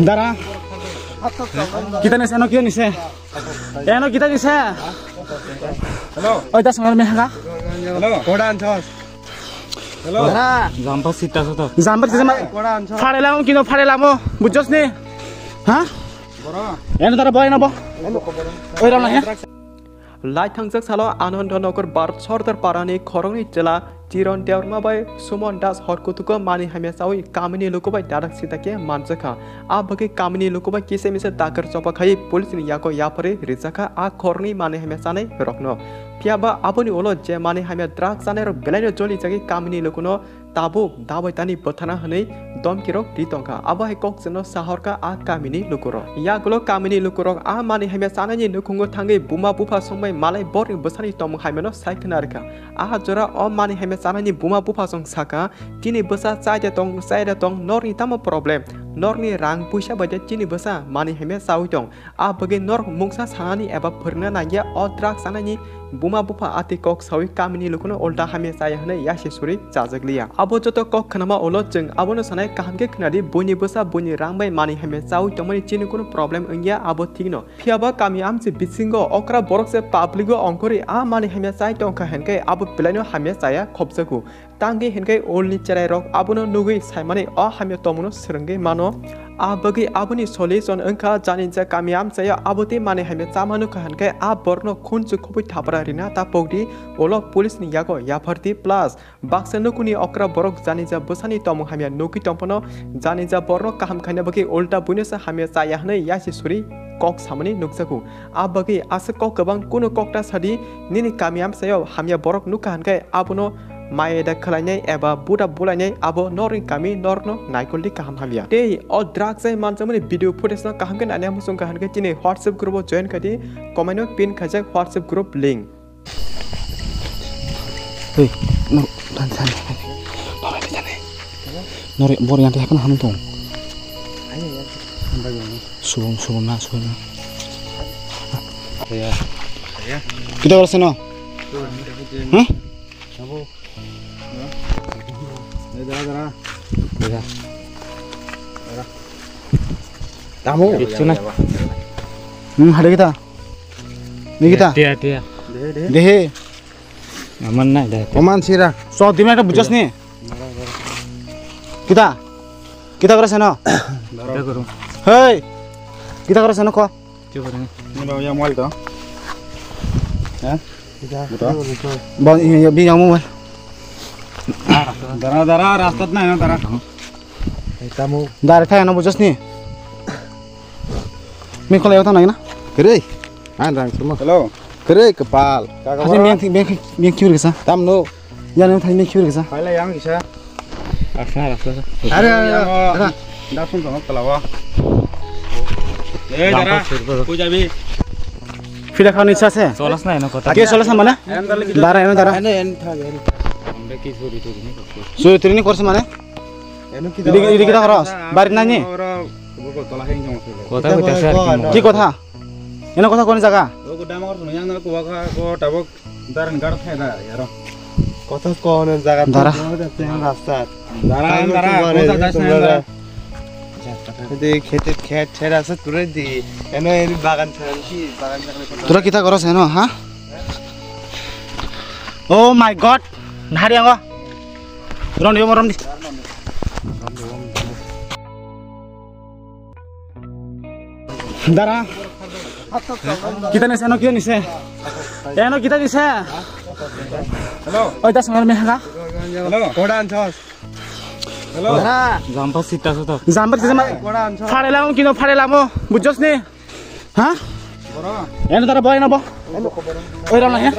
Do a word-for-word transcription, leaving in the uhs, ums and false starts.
Dara. Kita ni se, ano kita ni se. Eno kita ni se. Hello. Oi, das ngar me haga. Hello. Kodan thos. Hello. Dara. Jampa sita soto. Jampa sita ma. Kodan thos. Phare lamo kino phare lamo. Bujos ni. Ha? Bora. Eno dara boy na bo. Oi, rana he. Laithangjak salo Anandanagar Bharat Sardar Parani khoroknwi chwla Chiron Debbarma bai Suman Das hor kutugo manwi hamya chawi kamini luku bai dadak sita khe manjakha. A bagwi kamini luku bai kisa misa dakar choba khai police ni yago yapharwi rijakha a khoroknwi manwi hamya chanai rokno. Phiya ba aboni ulo je manwi hamya drug chanai rok belaino joli jagwi kamini lukuno tabuk dabai tani bwthana hwnwi domkirok ri tongkha. Abo hai kok chwngno sahorkha a kamini lukurok. Yagulo kamini lukurok a manwi hamya chanaini nukhungo thangwi buma bupha songbai malai borni bwsani tongmung hamyano sai khna rwkha. A jora o manwi hamya chanaini buma bupha song sakha, "Chini bwsa chai de tong, chai de tong, norni tamo problem? Norni rang puisa bai de chini bwsa manwi hamya chawi tong." A bagwi norok mungsa sanani eba phwrwngna nangya o drug chanani buma bupha ati kok sawi kamini lukuno ulta hamya chaya hwnwi yasi suri chajak liya. Abo joto kok khnama ulo chwng abono sanai kaham khe khnadi, buini bwsa buini rang bai manwi hamya chawi tongmani chini kunu problem wngya abo thikno. Phiya ba kami amchi bisingo okra borok se public o ongkhorwi a manwi hamya chai tongkha hinkhe abo belaino hamya chaya khopjago. Tangwi hinkhe ulni cherai rok abono nugwi saimani o hamya tongmungno swrwngwi mano. A bagwi aboni solution wngkha janija kami amchaio abo tei manwi hamya chama nukha hinkhe a borokno khunju khubui thapra rina ta pokdi ulo police ni yago yaphardi plus baksa nukuni okra borok janija bwsani tongmung hamya nugwi tongphano janija borokno kaham khaina bagwi ulta buino se hamya chaya hwnwi yasi suri kok samani nukjago. A bagwi aswk kok kwbang kunu kokta sadi, nini kami amchaio hamya borok nukha hinkhe abono maya da khwlainai eba buda bulainai abo norni kami norokno naikoldi kaham hamya. Tei o drugs sai manjakmani video footage no kaham khe naina muchungkha hinkhe chini WhatsApp group o join khaidi, comment o pin khaijak WhatsApp group link. Hei, no, dan dan. Nori bor yang teh kan ham tong. Subung subung na subung na. Kita berasa no? Hah? Tamu. Hmm, ada kita. Ini kita. Dia dia. Dehe. Aman na da. Oman sira. So, dime ta bujos ni. Kita. Kita kore seno. Hei. Kita kore seno ko. Ini bawa yang mual to. Ya. Ba, iya, iya, bi yang mual. Dara dara rastat na dara. Kamu. Dara thai ano bujos ni. Mi kolai wata nai na. Kere. An rang suma. Hello. Kere kepal. Haji miang miang miang kiur kesa. Tam no. Ya nang thai miang kiur kesa. Paila yang kisa. Asna rasa. Are are are. Da phone tong kalawa. Eh dara. Ku jabi. Phira khani sase. Solas na eno kota. Ke solas na mana? Dara eno dara. Eno en tha en. Ambe ki suri tu ni. Suri tu ni korse mana? Eno kita. Ini ini kita keras. Barit nani. Kota kota sir. Ki kota? Eno kota koni jaga? Ko dama kor yang ko ko tabok daran gar thai da yaro. Kota ko na jaga dara. Rasta. Dara dara ko jaga dara. Di khet khet thera sa ture di. Eno eri bagan thera si bagan jaga. Tura kita koros eno ha? Oh my god. Nahari ango. Ron yo ron di. Dara. Kita ni se, ano kita ni se. Eh, ano kita ni se. Hello. Oi, das ngar me haga. Hello. Kodan thos. Hello. Dara. Jampa sita soto. Jampa sita ma. Kodan thos. Phare lamo kino phare lamo. Bujos ni? Ha? Bora. Eno dara boy na bo. Oi, rana he.